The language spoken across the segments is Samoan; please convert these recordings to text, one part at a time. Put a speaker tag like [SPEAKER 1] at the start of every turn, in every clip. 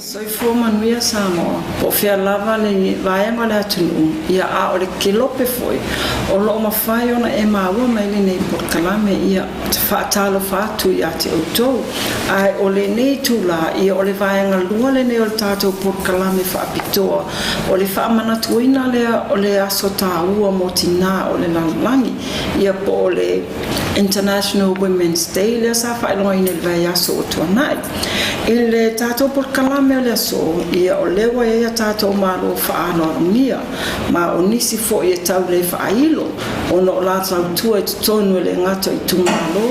[SPEAKER 1] Soifua manuia Samoa, po o fea lava le vaega o le atunuu, ia a o le kelope foi o lo o mafai ona e maua mai lenei polokalame, ia, ou te faatalofa atu ia te outou. Ae o lenei itula, ia o le vaega lua lenei o le tatou polokalame faapitoa, o le faamanatuina lea o le aso taua mo tinā o le lalolagi, ia po o le International Women's Day lea sa faailogaina i le vaiaso ua tuanai. I le tatou polokalame o le aso, ia o lea ua i ai a tatou malo faaaloalogia, ma o nisi foi e tau le faailo ona o la tautua i totonu e le gata o itumalo,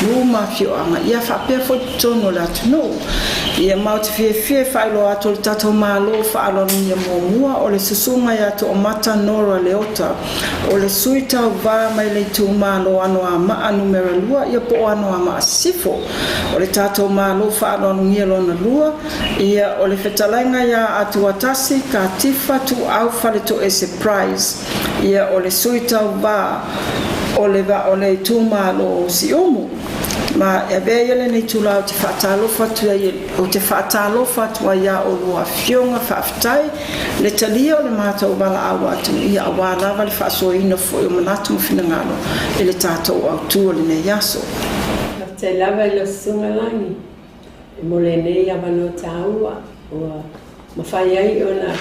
[SPEAKER 1] nuu ma afioaga, ia faapea foi totonu o le atunuu. Ia ma ou te fiafia e faailoa atu o le tatou malo faaaloalogia muamua o le Susuga ia Toomata Nora Leota, o le sui tauva mai le itumalo Anoamaa Numera 2, ia po o Anoamaa Sisifo. O le tatou Malo faaaloalogia lona lua, ia o le fetalaiga ia Atuatasi Katifa Tuuau Faletoese Price, ia o le sui tauva o le o le itumalo o Siumu. Ma e avea ia lenei itula ou te faatalofa atu ai ou te faatalofa atu ai ia oulua afioga, faafetai le talia o le matou valaau atu, ia aua lava le faasoaina foi o manatu ma finagalo i le tatou autu o lenei aso.
[SPEAKER 2] Faafetai lava i lau Susuga Lagi mo lenei avanoa taua ua mafai ai ona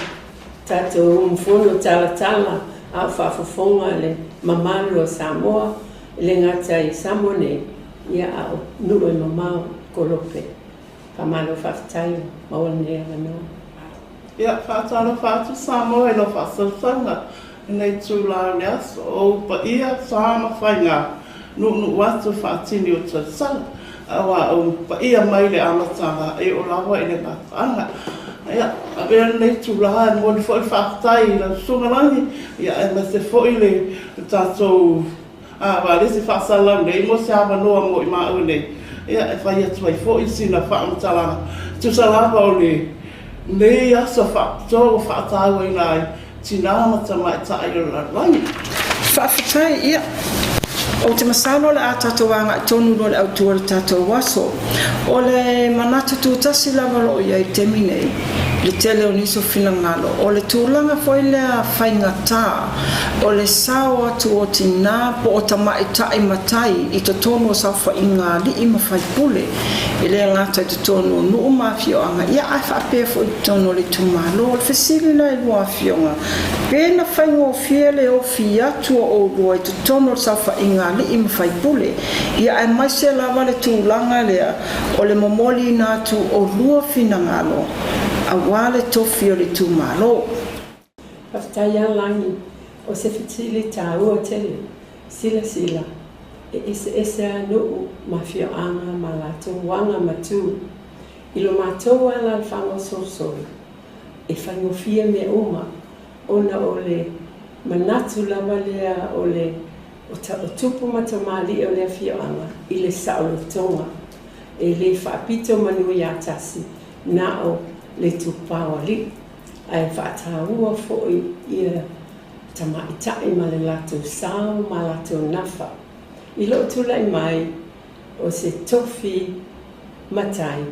[SPEAKER 2] tatou umufono talatala a o faafofoga le mamalu o Samoa e le gata i Samoa nei ia a o nuu e mamao Kolope. Faamalo faafetai ua maua lenei avanoa.
[SPEAKER 3] Ia, faatalofa atu Samoa i lau faasausauga i lenei itula o le aso. O ou paia, sa ma faiga, nuunuu atu faatini o tausala, aua o ou paia mai le amataga e oo lava i le gataaga. Ia, avea lenei itula e momoli foi le faafetai i lau Susuga Lagi, ia aemaise foi le tatou Aua o le isi faasalalau nei mo se avanoa mo i maua nei, ia e fai atu ai foi sina faamatalaga e tusa lava o lenei aso faapitoa ua faatauaina ai tina ma tamaitai o le lalolagi.
[SPEAKER 1] Faafetai, ia, ou te masalo o le a tatou agai tonu loa i le autu o le tatou aso. O le manatu tutasi lava o lo o i ai i le taimi nei, i le tele o nisi o finagalo, o le tulaga foi lea faigata o le sao atu o tinā po o tamaitai matai i totonu o saofaiga alii ma faipule, e le gata i totonu o nuu ma afioaga, ia ae faapea foi i totonu o le itumalo. O le fesili la i lua afioga, pe na faigofie le ofi atu o oulua i totonu o le saofaiga alii ma faipule, ia aemaise lava le tulaga lea o le momoliina atu o lua finagalo aua le tofi o le itumalo.
[SPEAKER 2] Faafetai a Lagi, o se fesili taua tele. Silasila, e eseese a nuu ma afioaga ma latou aga ma tu. I lo matou alaalafaga o Solisoli, e faigofie mea uma ona o le manatu lava lea o le o tupu ma tamalii o le afioaga i le saolotoga. E le faapito manu ia tasi na o le itupa o alii. Ae faataua foi ia tamaitai ma le latou sao ma latou nafa. I lou tulai mai o se tofi matai,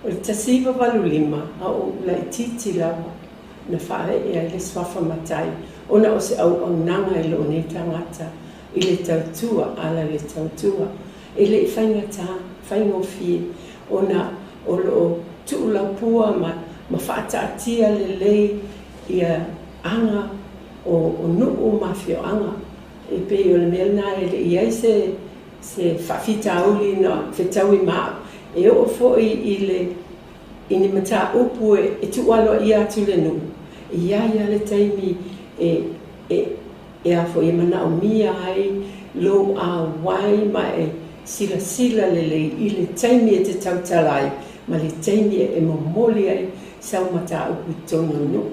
[SPEAKER 2] o le 1985 a o ou laitiiti lava na faaee ai le suafa matai ona o se auaunaga i lou nei tagata i le tautua ala i le tautua. E le i faigata, faigofie ona o lo o tuulaupua ma ma faataatia lelei ia aga o nuu ma afioaga. E pei o le mea lena e le i i ai se se faafitauli na fetaui ma au. E oo foi i le i ni mataupu e tuualoaia atu le nuu, e i ai lava le taimi e e E a foi e manaomia ai lou auai ma e silasila lelei i le taimi e te tautala ai ma le taimi e momoli ai sau mataupu i totonu o le nuu.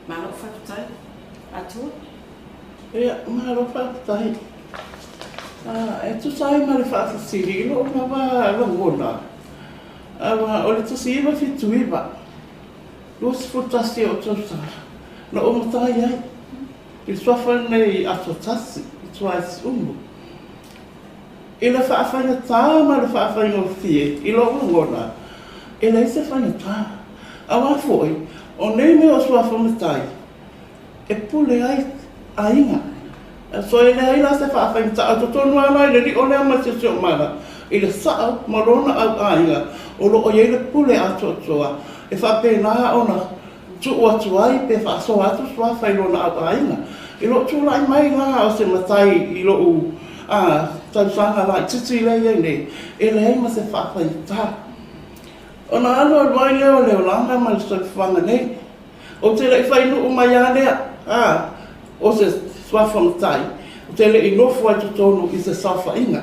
[SPEAKER 1] Malo faafetai. Atua.
[SPEAKER 3] Ia, malo faafetai. E tusa ai ma le faafesili i lou lava lagona, aua o le 1979, 21 ou tausaga na ou matai ai i le suafa lenei Atoatasi i tua i Siumu. I le faafaigata ma le faafaigofie i lou lagona, E leai se faigata. Aua foi, o nei mea o suafa matai, e pule ai aiga. So e leai la se faafaigata, a o totonu lava la i le lio lea ma le siosiomaga, i le sao ma lona au aiga, o lo o i ai le pule atoatoa e faapena ona tuu atu ai pe faasoa atu suafa i lona au aiga. I lou tulai mai la o se matai i lou tausaga laitiiti lea e i ai nei, e leai ma se faafaigata. Ona alualu ai lea o le olaga ma le soifuaga nei. Ou te le i fai nuu mai a lea, a, o se suafa matai, ou te le i nofo ai totonu i se saofaiga.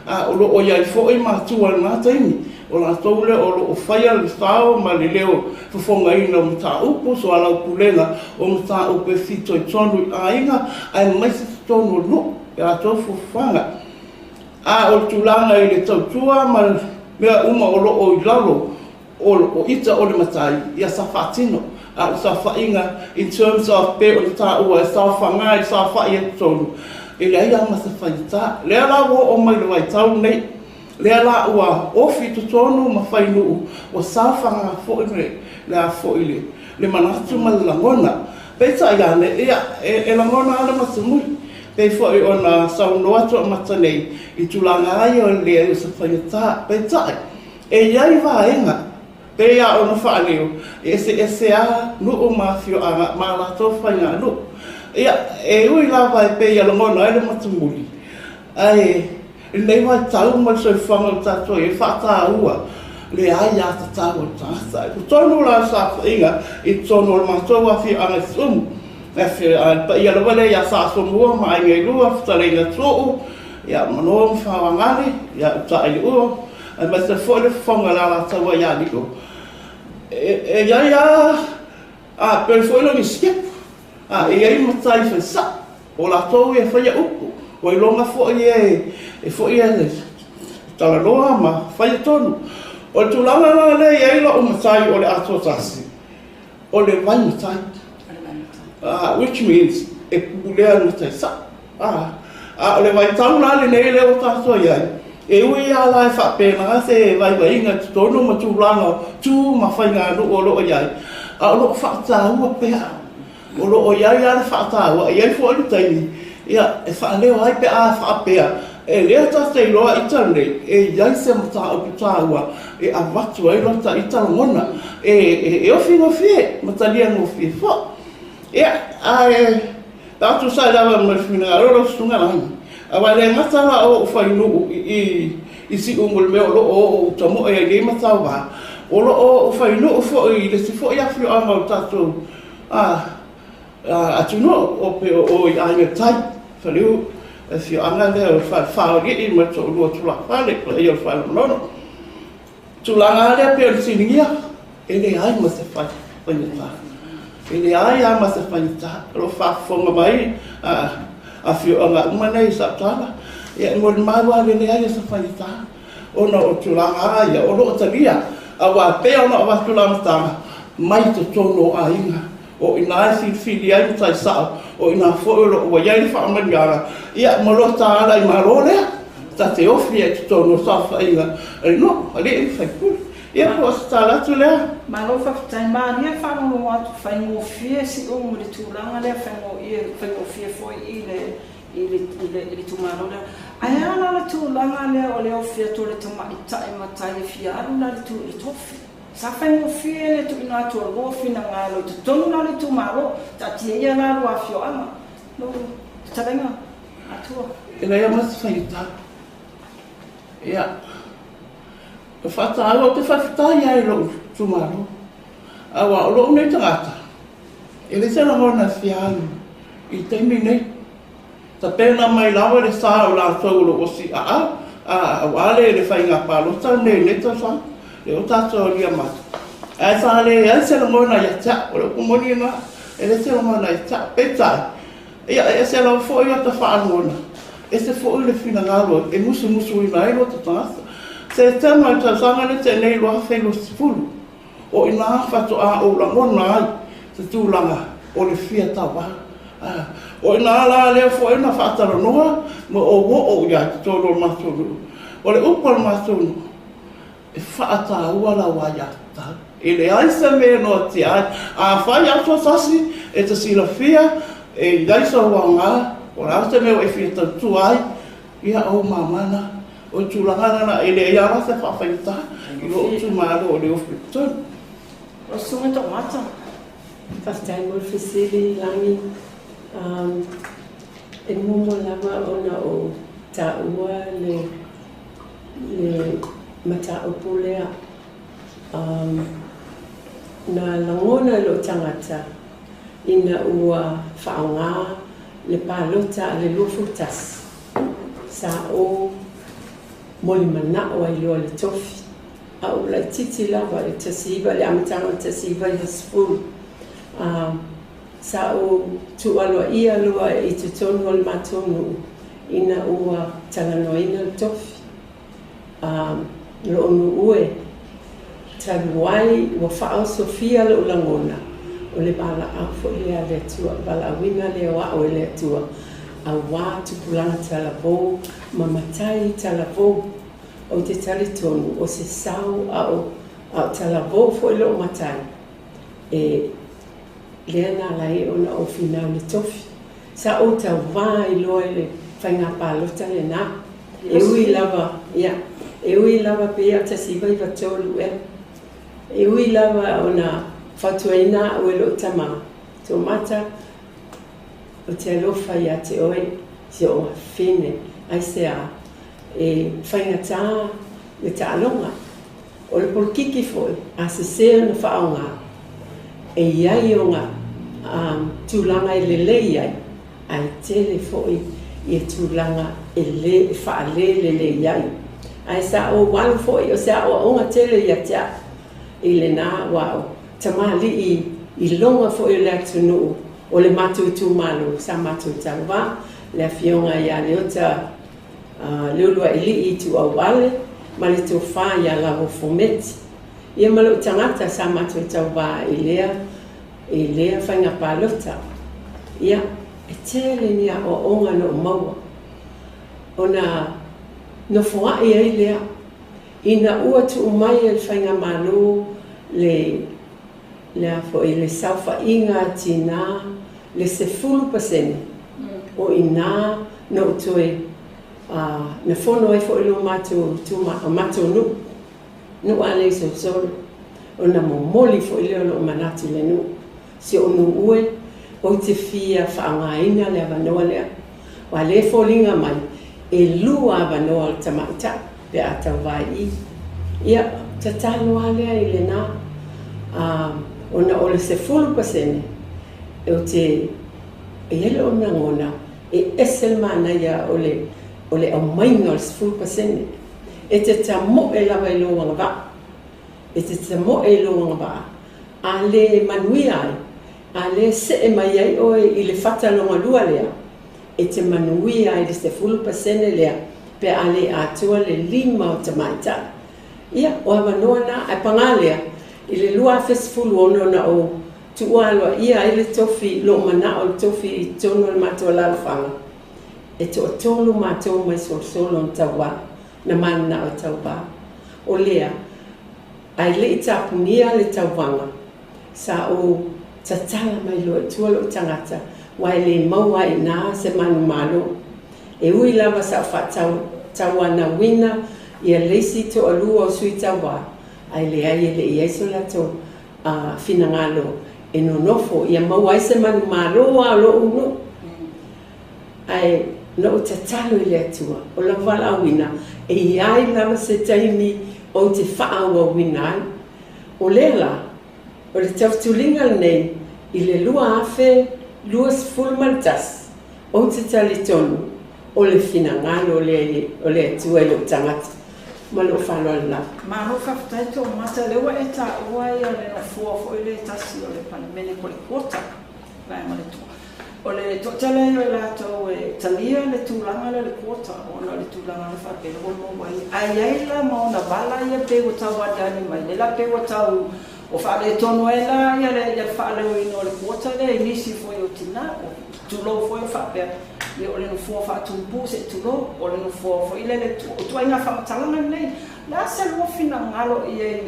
[SPEAKER 3] A, o lo o i ai foi matua i lena taimi, o latou lea o lo o faia le sao ma le leo fofogaina o mataupu, soalaupulega o mataupu e fitoitonu i aiga aemaise totonu o nuu i a latou fuafuaga. A o le tulaga i le tautua ma mea uma o lo o i lalo o ita o le matai, ia sa faatino. A o le saofaiga in terms of pei ona taua e saofaga i le saofai i totonu, e leai lava ma se faigata. Lea la ua oo mai i le vaitau lenei, lea la ua ofi i totonu ma fai nuu, ua saofaga foi le a foi le manatu ma le lagona. Peitai ane, ia, e lagona lava le matamuli, pei foi ona saunoa Toomata nei i tulaga lava ia o le leai o se faigata. Peitai, e i ai vaega, pei lava ona faaleo, e eseese lava nuu ma afioaga ma a latou faiganuu. Ia, e ui lava e pei e lagona ai le matamuli, ae i lenei vaitau ma le soifuaga ua tatou i ai, e faataua le aiatatau a le tagata. I totonu la o le saofaiga i totonu o le matou afioaga i Siumu, le paia lava lea ia Sa Asomua ma Aiga e Lua, Fetalaiga Tuuu, ia Mano ma Faoagali, ia Utaileuo, aemaise foi le fofoga o le Alataua ia Lilo. E i ai lava, pei foi lea o ni sitepu, e i ai matai fai sao, o latou ia e faia upu, ua iloga foi e foi e talanoa ma faia tonu. O le tulaga la lea e i ai lou matai o le Atoatasi, o le vai matai, which means e pulea le matai sao. A o le vaitau la lenei lea ua tatou i ai, e ui lava la e faapena se vaivaiga i totonu ma tulaga o tu ma faiganuu o lo o i ai, a o lo o faataua pea. O lo o i ai lava le faataua, e i ai foi le taimi e faaleo ai pe a faapea e lea tatou te iloa ita nei e i ai se mataupu taua e avatu ai lota ita lagona e ofi gofie ma talia gofie foi. Ia, ae a tusa ai lava ma le finagalo o lau susuga Lagi, aua e le gata la o ou fai nuu i i Siumu i le mea o lo o ou tamoe ai nei ma Tauva, o lo o ou fai nuu foi i le isi foi afioaga o le tatou atunuu o pei o i Aiga Tai, Faleu, le afioaga lea o le Falefa o Alii ma le toalua o Tulafale, le paia o le Fale o Manono. Tulaga lava lea pei ona fesiligia, e leai ma se faigata. E leai lava ma se faigata. O lo o faafofoga mai afioaga uma nei i sau tala, ia e molimau lava i le leai o se faigata, ona o tulaga lava ia o lo o talia, aua e pei ona avatu i le amataga, mai totonu o aiga. O i ina e filifili ai matai sao, o i ina foi o lo o ua i ai le faamanuiaga, ia ma lo ta ala i Malo lea, ta te ofi ai i totonu o saofaiga a le nuu, alii ma faipule. Ia po o se tala atu lea.
[SPEAKER 1] Malo faafetai. Malie le faalogologo atu, faigofie Siumu i le tulaga lea, faigofie foi i le i le i le i le itumalo lea. Ae a la le tulaga lea o le ofi atu o le tamaitai matai e fia alu la i le tu i le tofi? Sa faigofie le tuuina atu o lua finagalo i totonu la o le itumalo, taatia ia la lua afioaga. Lau fetalaiga Atua.
[SPEAKER 3] E leai lava se faigata. Ia, e faataua, ou te faafetai lava i lou itumalo, aua o lou nei tagata, e leai se lagona e fia alu i le taimi lenei. Tapena mai lava le sa o latou o lo o siaau aua le faiga palota lenei i lenei tausaga, lea ua tatou alia mai. Ae sa leai se lagona ia te au, o le upu moni lena, e leai se lagona ia te au. Peitai, ia e ese lava foi lota faalogona, ese foi le finagalo e musumusuina ai lota tagata. Setema i le tausaga lea na tea nei 2020, O i ina faatoa ou lagona ai se tulaga o le fia tauva. O i ina la lea foi na faatalanoa ma ou oo i ai i totonu o le matou nuu. O le upu a le matou nuu, e faataua lau aiatatau. tatau. E leai se mea e noatia ai. Afai aso tasi e te silafia e i ai sou aoga, po o le a se mea ua e fia tautua ai, ia o ou mama na. O le tulaga lena, e leai lava se faafaigata i lou itumalo o le ofi i totonu.
[SPEAKER 1] Lau Susuga Toomata.
[SPEAKER 2] Faafetai mo le fesili Lagi. E muamua lava ona ou taua le le mataupu lea. Na lagona e lou tagata ina ua faaaoga le palota a le 21 sa ou molimanao ai loa i le tofi. A ou laitiiti lava i le 19 i le amataga o le 1990, sa ou tuualoaia loa i totonu o le matou nuu ina ua talanoaina le tofi. A lou nuu e, talu ai ua faaosofia lou lagona, o le valaau foi lea a le Atua, valaauina lea o a'u e le Atua, auā tupulaga talavou ma matai talavou. Ou te talitonu o se sao a o talavou foi lou matai, e lea na ala ai ona ou finau i le tofi. Sa ou tauvā ai loa i le faiga palota lenā. E ui lava, ia, e ui lava pei a 1993 ea. E ui lava ona fautuaina a'u e lo'u tama Tomata, ou te alofa iā te oe, si o'u afafine, aisea e faigata le taaloga. O le polokiki foi, a sesē ona faaaoga, e i ai ona tulaga e lelei ai, ae tele foi ia tulaga e lē e faalē lelei ai. Ae sa ou alu foi o se aoaoga tele ia te a'u i lenā aua o tamalii iloga foi o le atunuu o le matou itumalo sa matou tauvā, le Afioga ia Leota Leuluailii Ituau Ale ma le Tofa ia Lauofo Meti. Ia ma lou tagata sa matou tauvā i lea i lea faiga palota. Ia, e tele ni aoaoga na ou maua ona nofoa'i ai lea ina ua tuu mai e le faigamalo le le a foi le saofaiga a tinā le 10%, o i inā na ou toe na fono ai foi lo matou itumalo, matou nuu, nuu a le i solosolo, ona momoli foi lea o lou manatu i le nuu. Si ou nuu e, ou te fia faaaogaina le avanoa lea, aua lea e foliga mai e lua avanoa o le tamaitai pe a tauvā i i. Ia, tatalo lava lea i lenā, ona o le 10%, Ou te e i ai lou lagona e ese le manaia o le o le aumaiga o le 10%. E te tamoe lava i lou agavaa. E te tamoe i lou agavaa a le manuia ai, a le see mai ai oe i le fata lona lua lea, e te manuia ai i le 10% lea pe a le atoa le lima o tamaitai. Ia, o avanoa na, ae paga lea, i le 2016 na ou Tuua aloaia ai le tofi, lou manao i le tofi i totonu o le matou alaalafaga, e toatolu matou mai solosolo na tauā, na mananao e tauvā. O lea, ae le i tapunia le tauvaga, sa ou tatala mai loa i tua lou tagata, aua e le maua ai i ina se manumalo. E ui lava sa ou faatauanauina ia le isi toalua o sui tauā, ae leai e le i ai so latou a finagalo e nonofo ia maua ai se manumalo a o lou nuu. Ae na ou tatalo i le Atua, o lau valaauina, e i ai lava se taimi ou te faaauauina ai. O lea la, o le tautuliga lenei i le 2021, ou te talitonu o le finagalo lea o le Atua i lou tagata. Ma lou faaaloalo lava.
[SPEAKER 1] Malo faafetai Toomata, lea ua e taua ia le nofoa foi lea e tasi o le Palemene po o le quota, vaega o le O le toatele ai o i latou e talia le tulaga lea o le quota ona o le tulaga lea faapea ua maua ai. Ae i ai la ma ona vala ia pei ua tau aliali mai, lea la pei ua tau ua faaletonu ai la ia le faaleoina o le quota lea i nisi foi o tina, tulou foi faapea. Ia, o le nofoa faatupu se i tulou, o le nofoa foi lele, o ituaiga faamatalaga lenei. O le a se lua finagalo i ai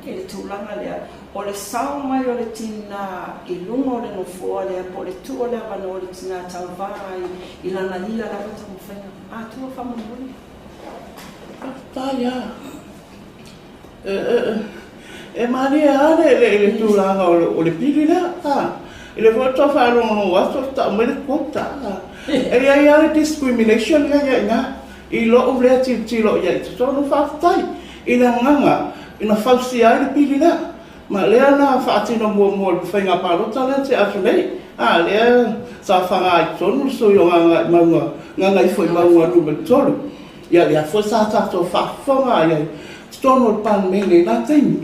[SPEAKER 1] i le tulaga lea, o le sao mai o le tinā i luga o le nofoa lea po o le tuu o le avanoa i le tinā tauva ai i lana ia lava taumafaiga? Atua faamolemole.
[SPEAKER 3] Faafetai lava. E malie lava le tulaga o le pili lea. I le foi tau faalogologo atu o tau mai le quota. E i ai lava le discrimination lea i ina i lou lea tilotilo i ai i totonu. Faafetai i le agaga na fausia ai le pili lea. Ma lea na faatino muamua i le faiga palota lea na tea atu nei. A lea sa faga ai i totonu le sui o Gagaifomauga 3. Ia lea foi sa tatou faafofoga ai i totonu o le Palemene i lena taimi.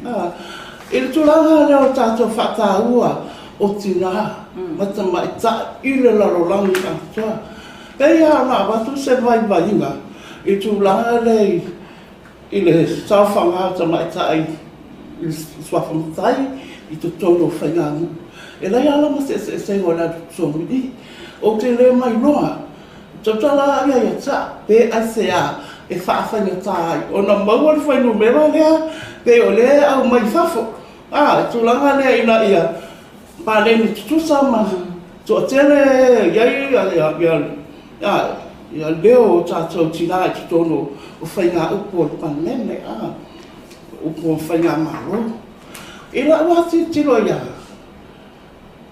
[SPEAKER 3] I le tulaga lea o le tatou faataua o tina ma tamaitai i le lalolagi atoa, pei lava ona avatu se vaivaiga i le tulaga lea i le saofaga o tamaitai i le suafa matai i totonu o faiganuu. E leai lava la ma se eseesega o le alu i totonu i i. Ou te le mailoa Tautala ia ia te au, pe aisea e faafaigata ai ona maua le fuainumera lea pei o lea e aumai i fafo? A, le tulaga lea ina ia paleni tutusa ma toatele e i ai ia leo o tatou tina i totonu o faigaupu o le Palemene, a, upu o faigamalo. I lau lava tilotilo i ai,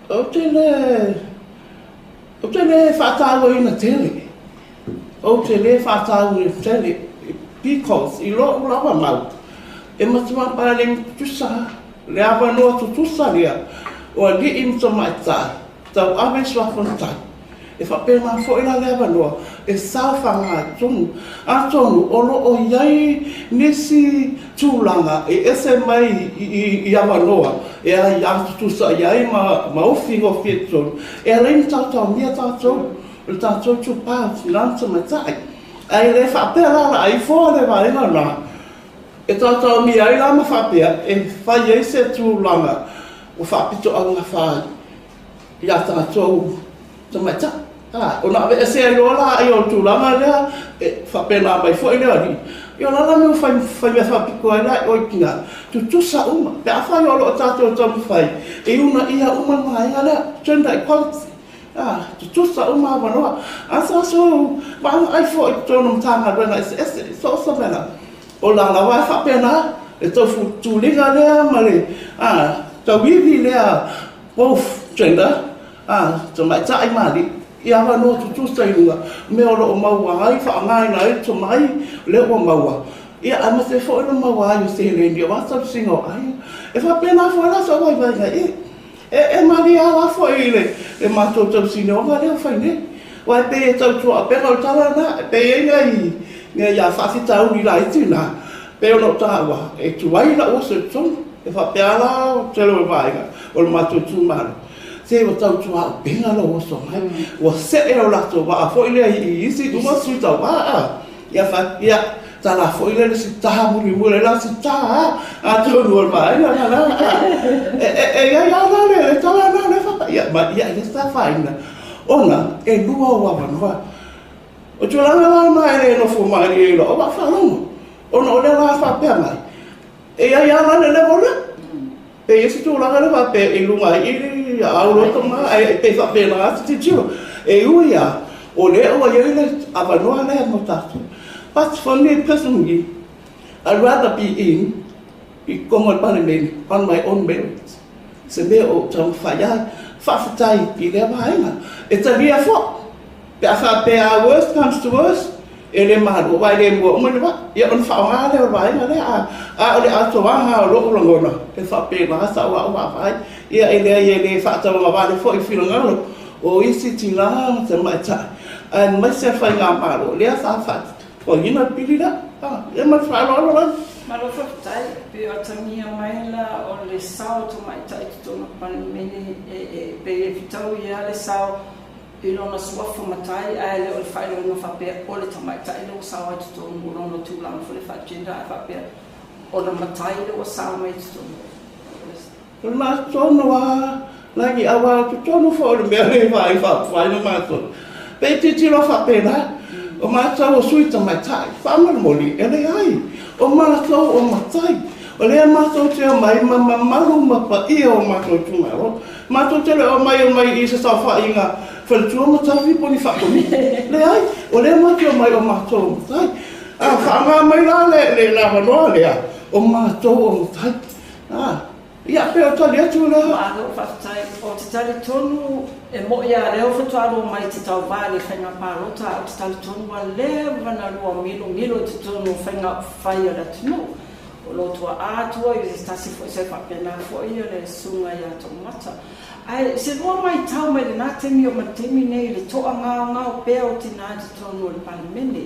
[SPEAKER 3] ou te le Ou te le faatauaina tele. Ou te le faatauaina tele because i lou lava mau, e matua paleni tutusa lava. Le avanoa tutusa lea o alii ma tamaitai tauave i suafa matai. E faapena foi la le avanoa e saofaga ai totonu. Atonu o lo o i ai nisi tulaga e ese mai i avanoa e aia tutusa i ai ma ofi gofie i totonu, e ala ai ona taotaomia tatou, o le tatou itupa o tina ma tamaitai. Ae le faapea la o le a ifo le vaega lena e taotaomia ai la ma faapea e fai ai se tulaga ua faapitoaugafa ai i a tatou tamaitai. A, ona aveesea ai loa lea o le tulaga lea, e faapena mai foi le alii, ia o le a la le mea ua fai, fai mea faapito ai la i oe i tina? Tutusa uma, pe afai o lo o tatou taumafai e uunaia uma le vaega lea, gender equality, a, tutusa uma avanoa. A sa sou vaavaai foi i totonu o Matagaluega eseese, so o se mea lava, o la lava e faapena le tautuliga lea ma le, a, tauivi lea both gender, a, tamaitai ma alii, i avanoa tutusa i luga, mea o lo o maua ai, faaaogaina ai le tomai lea ua maua, ia aemaise foi le maua ai o seleni aua tausiga o aiga. E faapena foi la sou vaivaiga i i. E, e malie lava foi i le, le matou tausinioga lea ua fai nei. Aua e pei e tautuaupega, o le tala lena, e pei e i ai nai, nai a faafitauli laiti na, pei ona ou taua, e tuai lou oso i totonu. E faapea lava la le tele o vaega o le matou itumalo, se ua tautuaupega lou oso mai, ua see lo latou vaa foi lea i isi uma sui tauva a. Ia fa, ia, tala foi lea le sita mulimuli ai la sita a, atonu o le vaega lena la, a. E, e, e i ai lava la le, le tala lena lea faapea, ia, ma, ia, ia sa afaina, ona e lua ou avanoa. O tulaga la na e le nofo malie i lou vaa faalogo, ona o lea la faapea mai, E i ai lava la le level lea. E i ai se tulaga lea faapea i luga i i au loto ma e pei faapena lava se tilotilo. E ui lava o lea ua i ai le avanoa lea mo tatou. But for me personally, I'd rather be in i totonu o le Palemene on my own merit. Se mea o ou taumafai ai. Faafetai i lea vaega. E talia foi. Pe a faapea a worse comes to worse, e le malo, aua e le mua uma le vaa, ia ona faaaoga lea o le vaega lea. A, a o le atoaga o lou lagona, e faapena sau au vaavaai. Ia e leai e le faatauagavale foi i finagalo o isi tina ma tamaitai, aemaise le faigamalo lea sa faatuaina le pili lea. A, ia ma le faaaloalo lava.
[SPEAKER 1] Malo faafetai. Pei o atagia mai la o le sao o tamaitai i totonu o le Palemene e pei e fetaui lava le sao I lona suafa matai, ae le o le faailoaina faapea o le tamaitai lea ua sao ai totonu o lona tulaga foi lea faa-gender, ae faapea o le matai lea ua sao mai totonu.
[SPEAKER 3] O le matou tonu lava, like aua o totonu foi o le mea lea e vaai faapufai ma matou. Pei tilotilo faapena, o matou o sui tamaitai, faamolemole, e leai, o matou o matai, o lea matou te omai ma mamalu ma paia o matou itumalo. Matou te le omai omai i se saofaiga faletua ma tafi po o ni faakomiti. Leai, o lea matou te omai o matou o matai. A faaaoga mai la le avanoa lea, o matou o matai. A, ia, pei o le tali atu lea.
[SPEAKER 1] Malo faafetai. Ou te talitonu e mo'i a lea faatoa lua mai i te tauva i le faiga palota, ae ou te talitonu ua leva na lua milomilo i totonu o faiga upufai a le atunuu. O lo tua'a tua i se tasi foi sai faapena foi le susuga ia Toomata. Ae se lua maitau mai lena taimi oo mai le taimi nei i le to'agaogao pea o tinā i totonu o le Palemene.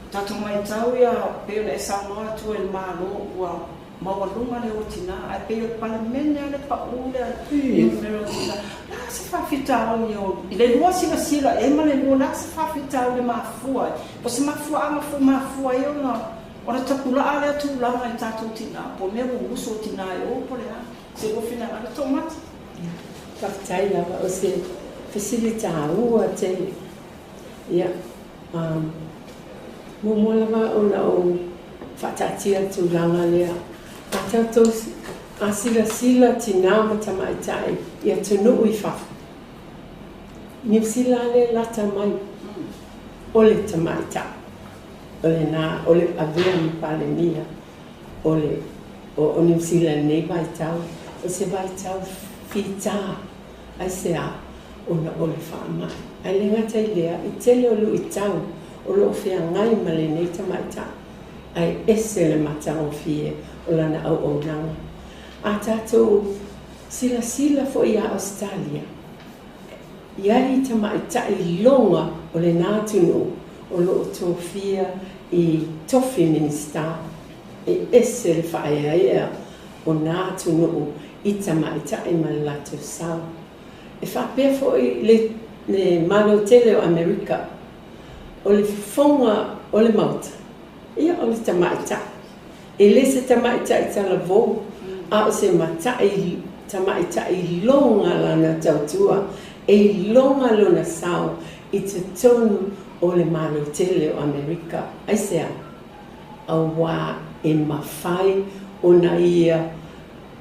[SPEAKER 1] O tatou maitau ia pei ona e saunoa atu ai i le Malo ua maualuga le o tinā ae pei o le Palemene lava le pa'u lea numera o tinā. O le a se faafitauli o i le lua silasila i ai ma le lua o le a se faafitauli e mafua ai? Po o se mafuaaga foi mafua ai ona ona tapulaa lea tulaga i tatou tinā po o mea ua usu o tinā e o po o le a? Se lua finagalo Toomata.
[SPEAKER 2] Faafetai lava o se fesili taua tele. Ia, muamua lava ona ou faataatia le tulaga lea, a tatou a silasila tinā ma tamaitai i atunuu i fafo, Niu Sila lea e lata mai, o le tamaitai, o lena, o le avea ma Palemia o le o Niu Sila i lenei vaitau, o se vaitau fita. Aisea? Ona o le faamai. Ae le gata i lea, i tele o luitau o lo o feagai ma lenei tamaitai, ae ese le matagofie o lana auaunaga. A tatou silasila foi ia Ausetalia, e i ai tamaitai iloga o lena atunuu o lo o tofia i tofi Minisita. E ese le faaeaea o nā atunuu i tamaitai ma le latou sao. E faapea foi le le Malo tele o Amerika, o le fofoga o le Maota, ia o le tamaitai. E le se tamaitai talavou, a o se matai tamaitai iloga lana tautua, e iloga lona sao i totonu o le Malo tele o Amerika. Aisea? Auā e mafai ona ia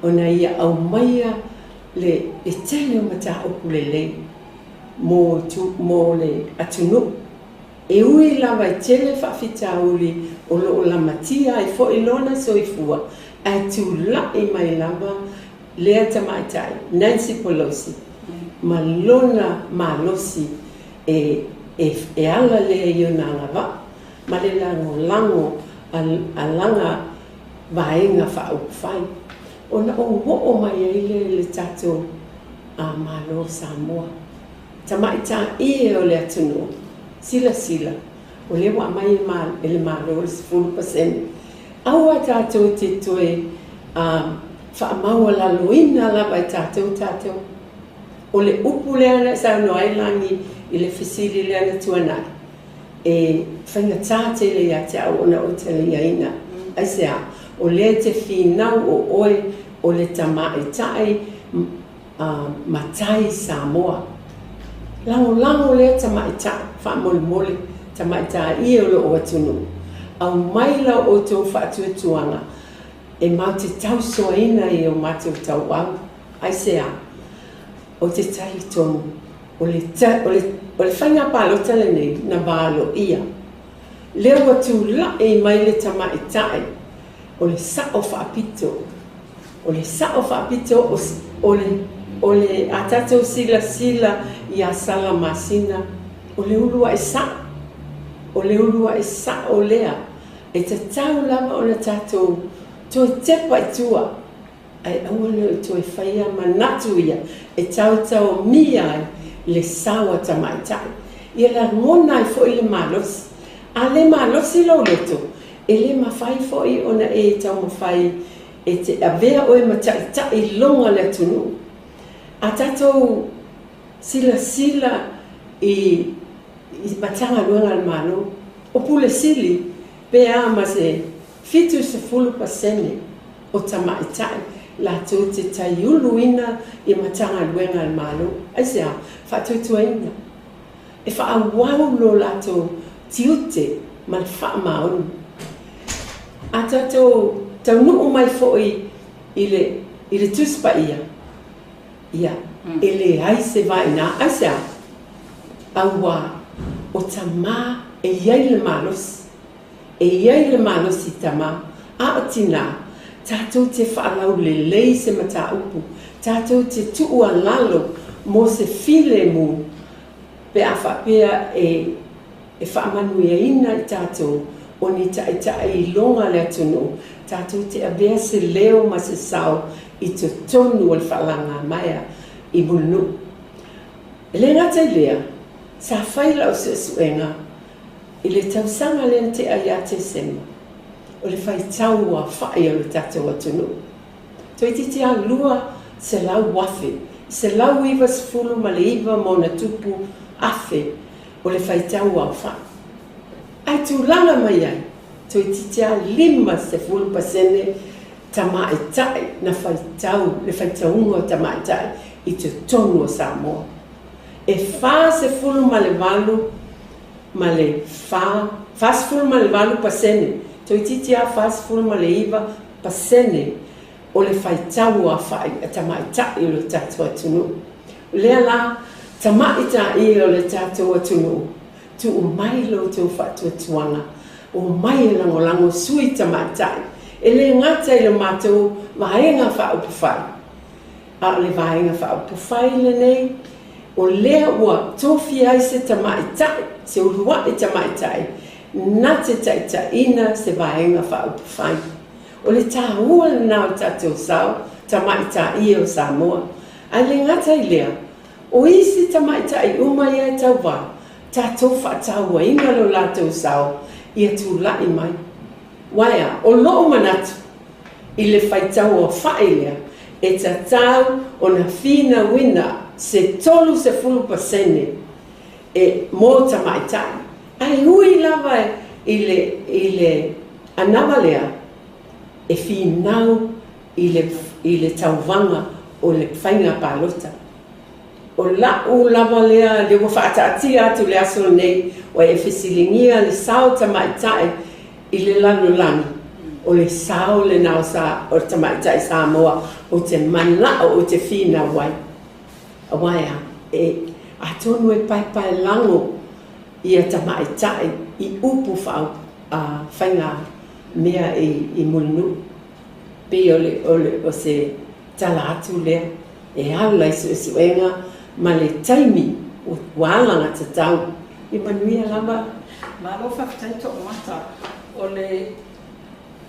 [SPEAKER 2] ona ia aumaia le le tele o mataupu lelei mo itu mo le atunuu. E ui lava e tele faafitauli o lo o lamatia ai foi lona soifua, ae tula'i mai lava lea tamaitai Nancy Pelosi ma lona malosi e e e ala lea i ona agavaa ma le lagolago a lana vaega faaupufai, ona ou oo mai ai lea i le tatou Malo o Samoa. Tamaitai e o le atunuu, silasila, o lea ua aumai e le Malo le 10%. Aua tatou te toe faamaualaloina lava e tatou tatou. O le upu lea na e saunoa ai Lagi i le fesili lea na tuanai, E faigata tele ia te au ona ou taliaina. Aisea? O lea e te finau o oe o le tamaitai matai Samoa. Lagolago lea tamaitai, faamolemole, tamaitai e o lou atunuu. Aumai la outou faatuatuaga e matou te tausoaina i o matou tauau. Aisea? Ou te talitonu O le, o le, o le faiga palota lenei na valoia. Lea ua tula'i mai le tamaitai o le sa'o faapito. O le sa'o faapito o, o le, o le, a tatou silasila iā Salamasina, o le ulua'i sa'o. O le ulua'i sa'o lea e tatau lava ona tatou toe tepa i tua. Ae aua ne i toe faia manatu ia e taotaomia ai le sao a tamaitai. Ia lagona ai foi le malosi. A le malosi lou loto, e le mafai foi ona e taumafai e te avea oe ma taitai loga le atunuu. A tatou silasila i Matagaluega a le Malo, o Pule Sili pe a ma se 70% o tamaitai latou te taiuluina i Matagaluega a le Malo. Aisea? Faatuatuaina. E faaauau lo latou tiute ma le faamaoni. A tatou taunuu mai foi i le i le Tusi Paia, ia, e leai se va i ina. Aisea? Auā o tamā e i ai le malosi. E i ai le malosi i tamā, a o tinā, tatou te faalaulelei se mataupu, tatou te tuualalo mo se filemu pe a faapea e e faamanuiaina i tatou o ni taitai iloga a le atunuu, tatou te avea se leo ma se sao i totonu o le faalagamaea i Mulinuu. E le gata i lea, sa fai lau suesuega i le tausaga lea na tea ia Tesema, o le faitau aofai o le tatou atunuu. Toeitiiti lava 200,000, 199 ma ona tupu afe o le faitau aofai. Ae tulaga mai ai, toeitiiti lava 50% tamaitai na faitau le faitauga o tamaitai i totonu o Samoa. E 48 ma le 4, 48%, toeitiiti lava 49% o le faitau aofai a tamaitai o le tatou atunuu. O lea la, tamaitai o le tatou atunuu, tuu mai lo outou faatuatuaga, omai e lagolago sui tamaitai, e le gata i le matou Vaega Faaupufai, a o le Vaega Faaupufai lenei, o lea ua tofia ai se tamaitai, se uluai tamaitai, na te taitaiina se Vaega Faaupufai. O le taua lena o le tatou sao, tamaitai e o Samoa. Ae le gata i lea, o isi tamaitai uma ia e tauva, tatou faatauaina lo latou sao ia tulai mai. Aua e a? O lou manatu i le faitauaofai lea, e tatau ona finauina se 30% e mo tamaitai. Ae ui lava i le i le anava lea e finau i le i le tauvaga o le faiga palota. O la'u lava lea lea ua faataatia atu i le aso lenei, ua e fesiligia le sao tamaitai i le lalolagi, o le sao lena o sa o tamaitai Samoa ou te mana'o ou te finau ai. Aua e a? E, atonu e paepaelago ia tamaitai i upu faa faiga mea i Mulinuu. Pei o le, o le, o se tala atu lea e ala i suesuega ma le taimi ua alagatatau. Ia manuia lava.
[SPEAKER 1] Malo faafetai Toomata. O le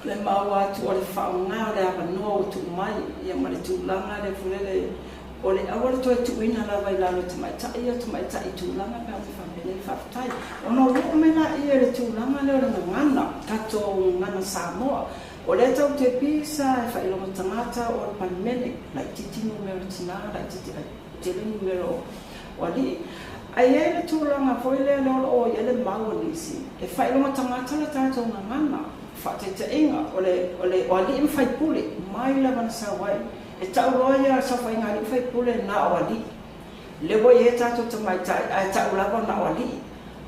[SPEAKER 1] le maua atu o le faaaoga o le avanoa ua tuu mai ia ma le tulaga lea foi lele o le aua le toe tuuina lava i lalo e tamaitai ia tamaitai i tulaga pe a te faapenei. Faafetai. Ona ou oo mai laia i le tulaga lea o le gagana, tatou gagana Samoa. O lea tatou te pisa e faailoga tagata o le Palemene, laitiiti numera o tina, laitiiti ai tele numera o alii. Ae i ai le tulaga foi lea lea o lo o i ai le mau a nisi, e faailoga tagata le tatou gagana, faataitaiga, o le, o le, o alii ma faipule, mai lava na sau ai. E tau loa ia saofaiga a alii ma faipule na o alii. Lea ua i ai tatou tamaitai ae tau lava na o alii.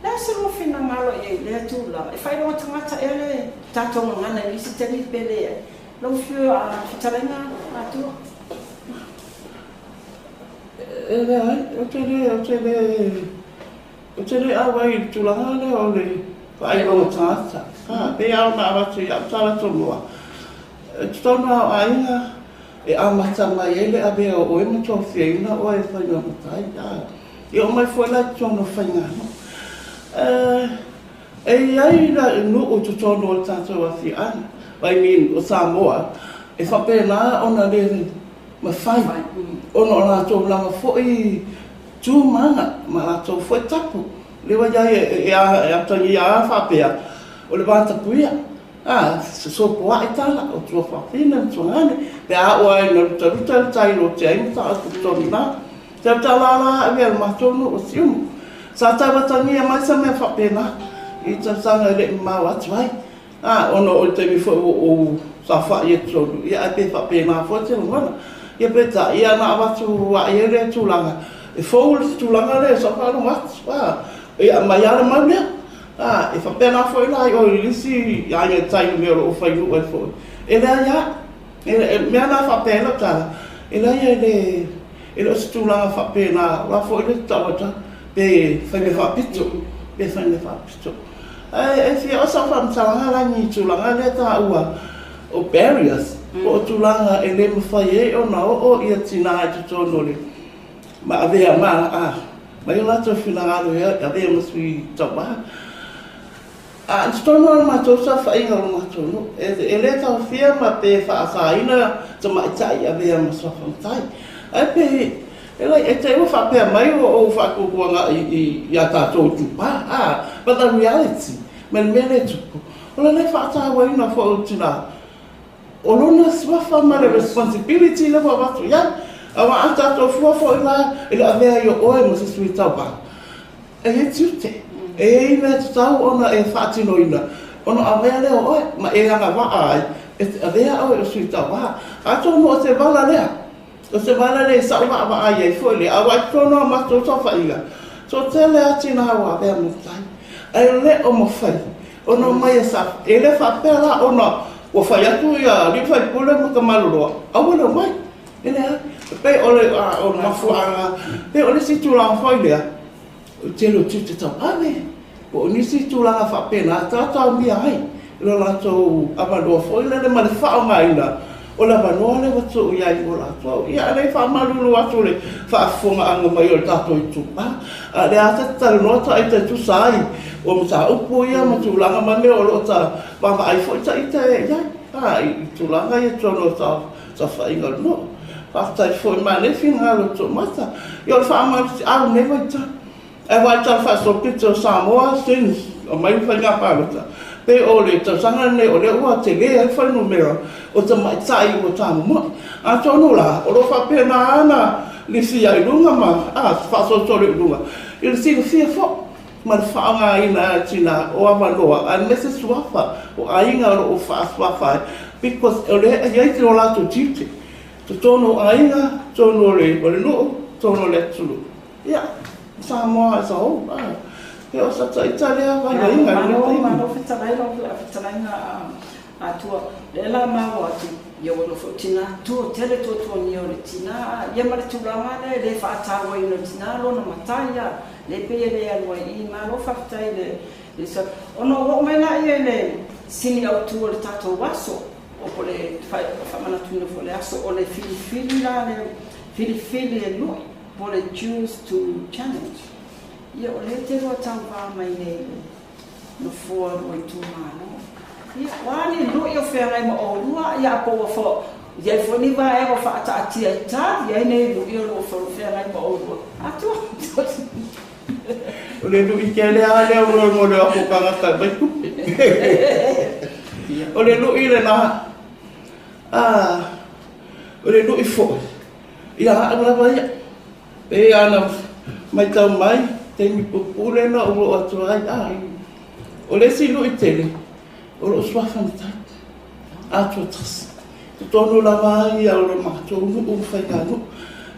[SPEAKER 1] Le a se lua finagalo i ai i lea tulaga? E faailoga tagata ea le tatou gagana i nisi taimi pe leai? Lau Fetalaiga Atua.
[SPEAKER 3] E leai, ou te le, ou te le, ou te le auai i le tulaga lea o le faailoga tagata. A, pei lava ona avatu i au tala tomua, i totonu lava o aiga e amata mai ai le avea o oe ma tofiaina oe e faiga matai. A, e oo mai foi la i totonu o faiganuu. E i ai nuu i totonu o le tatou afioaga, I mean o Samoa, e faapena ona le mafai ona o latou lava foi tu ma aga ma latou foi tapu. Lea ua i ai e atagia lava faapea, o le vatapuia, a, fesopoai tala o tuafafine ma tuagane, pe a oo lava ina lutaluta le tai lotea ai mataupu i totonu i ina. Tautala la au ia le matou nuu o Siumu. Sa tau atagia mai se mea faapena i tausaga e le i mamao atu ai. A, ona o le taimi foi ua ou saofai ai totonu, ia ae pei faapena foi se lagona. Ia peitai, ia na avatu ae ai lea tulaga, e fou le tulaga lea i sau faalogo atu. A, E aumai lava le mau lea. A, e faapena foi la i o i le isi aiga i tai i le mea o lo o fai nuu ai foi. E leai lava. E, mea na faapea ai lau tala, e leai e le, e le o se tulaga faapena, o la foi le tau atu, pe fai mea faapito, pe fai mea faapito. Ae e fia oo sau faamatalaga la i tulaga lea taua o barriers, po o tulaga e le mafai ai ona oo ia tina i totonu o le ma avea ma a mai o latou finagalo e avea ma sui tauva. A i totonu lava o le matou saofaiga o le matou nuu, e le taofia ma pe faasaina tamaitai avea ma suafa matai. Ae pe e like e te i ua faapea mai ua ou faatuatuanai ia tatou itupa, a but the reality ma le mea lea e tupu, o le le faatauaina foi o tina o lona suafa ma le responsibility lea ua avatu i ai. Aua a tatou fua foi la i le avea ai o oe ma se sui tauva, E i ai tiute, e i ai mea tatau ona e faatinoina ona avea lea o oe ma e agavaa ai e te avea oe o sui tauva. Atonu o se vala lea, o se vala lea i sa'u vaavaai ai foi lea, aua i totonu o a matou saofaiga, toatele lava tina ua avea ma matai, ae le o mafai ona omai e sa, e le faapea la ona ua fai atu ia alii ma faipule ma tamaloloa, aua le omai. E leai, e pei o le mafuaaga, e pei o le isi tulaga foi lea, o le tele o tiute tauave, po o nisi tulaga faapena e taotaomia ai lo latou avanoa foi lele ma le faaaogaina o le avanoa lea ua tuu i ai mo latou. Ia, a o lea e faamalulu atu i le faafofogaaga mai o le tatou itupa, a o lea lava ta te talanoa ta ita e tusa ai o mataupu ia ma tulaga ma mea o lo o ta vaavaai foi ta ita i ai, i tulaga ia i totonu o saofaiga o le nuu. Faafetai foi manaia finagalo o Toomata. Ia o le faamalosiau i lenei vaitau. Aua i le Tala Faasolopito o Samoa since aumai le faiga palota, pei o le tausaga lenei o lea ua tele ai le fuainumera o tamaitai ua tamomoe. Atonu la, o lo o faapena lava ona lifia i luga ma faasolosolo i luga i le silafia foi ma le faaaogaina e tina o avanoa aemaise suafa o aiga o lo o faasuafa ai because o lea e i ai o latou tiute totonu o aiga, totonu o le nuu, totonu o le atunuu. Ia, Samoa as a whole. E o sa ita lea vaivaiga i lenei taimi.
[SPEAKER 1] Malo fetalai lau fetalaiga Atua. Lea la maua atu, ia ua nofo tina, tua tele tuatuagia o le tina, ia ma le tulaga lea e le faatauaina o le tina lona matai a, lea pei e le alu ai i i. Malo faafetai i le Ona ou oo mai laia i le sini autu o le tatou aso, o po o le faamanatuina foi o le aso, o le filifili la lea, filifili e lui, po o le choose to challenge. Ia o lea e te lua tauva mai nei i le nofoa o lua itumalo. Ia, o a ni lui o feagai ma oulua, ia po ua fo, i ai foi ni vaega o faataatia e tali ai nei lui o lo o feagai ma oulua. Atua.
[SPEAKER 3] O le lui tele lava lea o mo le o atu tagata e aumai tupe. O le lui lena, o le lui foi, ia a'u lava ia. Pei lava ona matau mai, taimi puupuu lea na ou oo atu ai, a, o le isi lui tele, o lou suafa matai, Atua tasi. Totonu lava ia o le matou nuu ma faiganuu.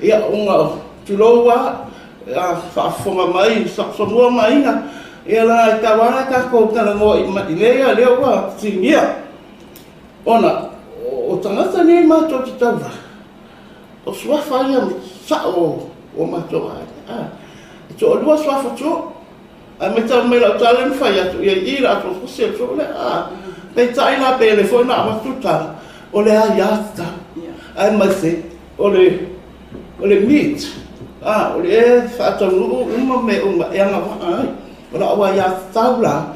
[SPEAKER 3] Ia, ona, tulou lava, a faafofoga mai Samoa ma Aiga, ia la e tau lava tatou talanoa i mea ia lea ua fesiligia, ona o tagata nei matou te tauva, O suafa ia sao o matou aiga. E toalua suafa Tuuu. Ae matau mai lau tala na fai atu i ai i le atoatosi o le Tuuu lea. Peitai la pe le foi na avatu tala, o le aiatatau. Aemaise o le o le meat, o le faataunuu uma mea uma e agavaa ai. O lau aiatatau la,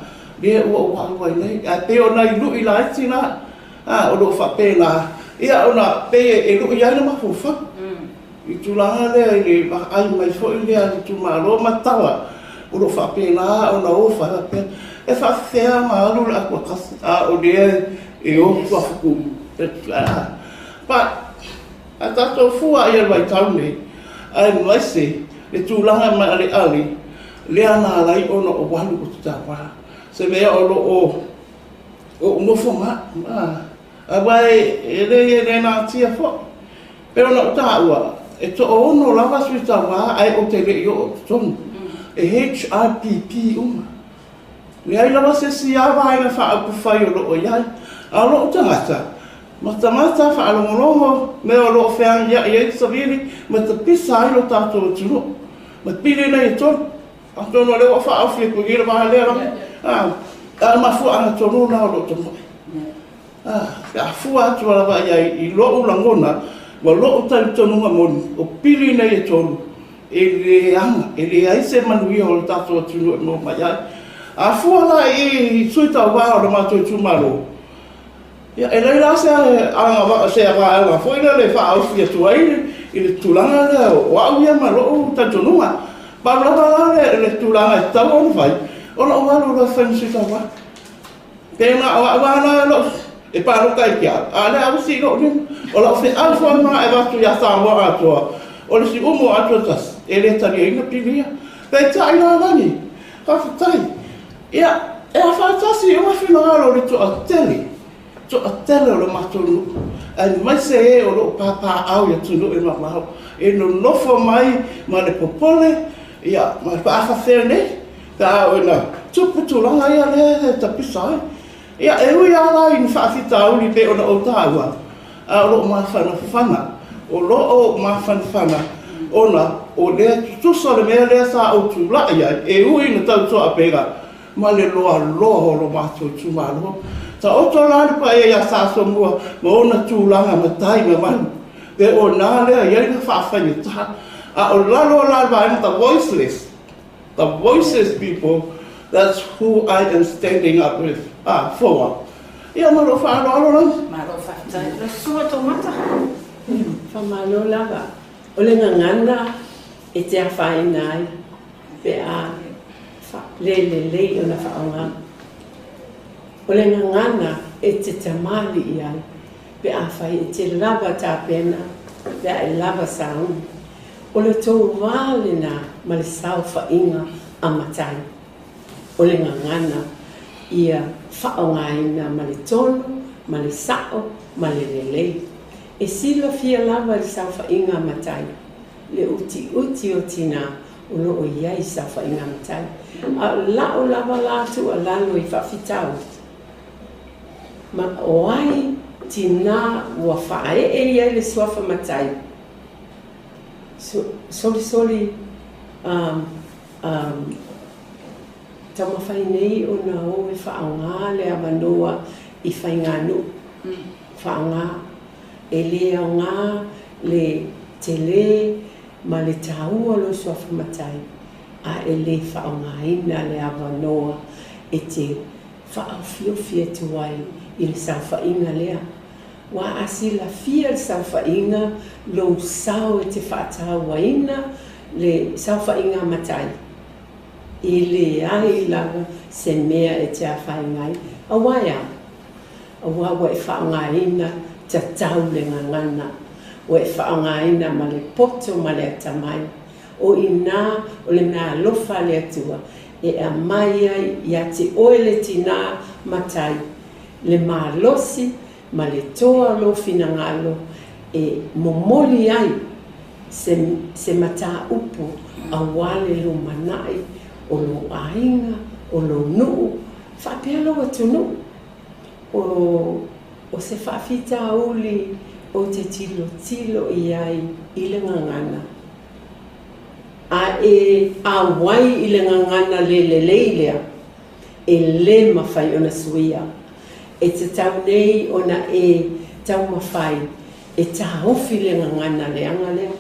[SPEAKER 3] lea ua ou alu ai nei. Ae pei o nai lui laiti na. A, o lo o faapena, ia ona pei e lui ai le mafaufau i tulaga lea i le vaai mai foi lea a le itumalo ma tala o lo o faapena ona o faapea, e faafefea ona alu le atuatasi a o lea e o suafa tu. But, a tatou fua i le vaitau nei, aemaise le tulaga maaleale lea na ala ai ona ou alu ou te tauva, se mea o lo o Ou nofo ma au, aua e le le natia foi. Pei ona ou taua, e toaono lava sui tauva ae ou te le i oo i totonu. E HIPP uma. Leai lava se isi lava vaega faaupufai o lo o i ai. A o lou tagata, matamata, faalogologo, mea o lo o feagiai ai le savili ma tapisa ai lo tatou atunuu. Ma pili nei e tolu. Atonu o lea ua faaofi atu i i le vaega lea lava. A o le mafuaaga tonu lena o lou taumafai. Pe a fua atu lava i ai i lou lagona ma lou talitonuga moni, o pili nei e tolu, e leaga, e leai se manuia o le tatou atunuu e maua mai ai. A fua la i sui tauva o le matou itumalo, ia e leai la se agavaa, se vaega foi lele e faaofi atu ai i le tulaga lea o au ia ma lou talitonuga. Pau lava la le tulaga e tatau ona fai, o lou alu loa e fai ma sui tauva. Pe na o au lava la lou e palota ai ki au, a o lea ua sii lou lima. O lau feau foi lena e avatu ia Samoa atoa, o le siumu o Atuatasi, e le taliaina pili ia. Peitai la Lagi, faafetai. Ia, e afaatasi uma finagalo o le toatele, toatele o le matou nuu, aemaise e o lo o papaaao i atunuu e mamao, e nonofo mai ma le popole, ia, ma pe a faapefea nei. Pe a oo ina tupu tulaga ia lea e tapisa ai. Ia, e ui lava la i ni faafitauli pei ona ou taua, a o lo o mafanafana, o lo o mafanafana ona o lea tutusa le mea lea sa ou tulai ai, e ui ina tautoapega ma le loaloa o lo matou itumalo. Taoto la le paia ia Sa Asomua ma ona tulaga matai mamalu, pe o ina lea e i ai le faafaigata. A o lalo la o le vaega the voiceless, The voiceless people, that's who I am standing up with, ah, for. Ia, ma lou faaaloalo lava.
[SPEAKER 1] Malo faafetai. Lau Susuga Tomata.
[SPEAKER 2] Faamalo lava. O le gagana e te afaina ai pe a le lelei ona faaaoga. O le gagana e te tamalii ai pe afai e te lava tapena pe a e lava sauni. O le tou vā lenā ma le saofaiga a matai. O le gagana ia faaaogaina ma le tonu, ma le sa'o, ma le lelei. E silafia lava e le saofaiga a matai le utiuti o tinā o lo o i ai i saofaiga a matai. A o la'u lava la tuualalo i faafitauli, ma o ai tinā ua faaee i ai le suafa matai, Solisoli taumafai nei ona o e faaaoga le avanoa i faiganuu. Faaaoga. E le aoga le tele ma le taua o lou suafa matai, a e le faaaogaina le avanoa e te faaofiofi atu ai i le saofaiga lea. Ua a silafia le saofaiga lou sao e te faatauaina le saofaiga a matai? E leai lava se mea e te afaina ai. Aua e a? Aua ua e faaaogaina tatau le gagana. Ua e faaaogaina ma le poto ma le atamai. O i nā o le mea alofa a le Atua e aumai ai ia te oe le tinā matai, le malosi ma le toa o lou finagalo e momoli ai se, se mataupu aua le lumanai o lou aiga, o lou nuu, faapea lou atunuu. O, o se faafitauli ou te tilotilo i ai i le gagana, a e auai i le gagana le lelei lea, e le mafai ona suia. E tatau nei ona e taumafai e taofi le gagana leaga lea.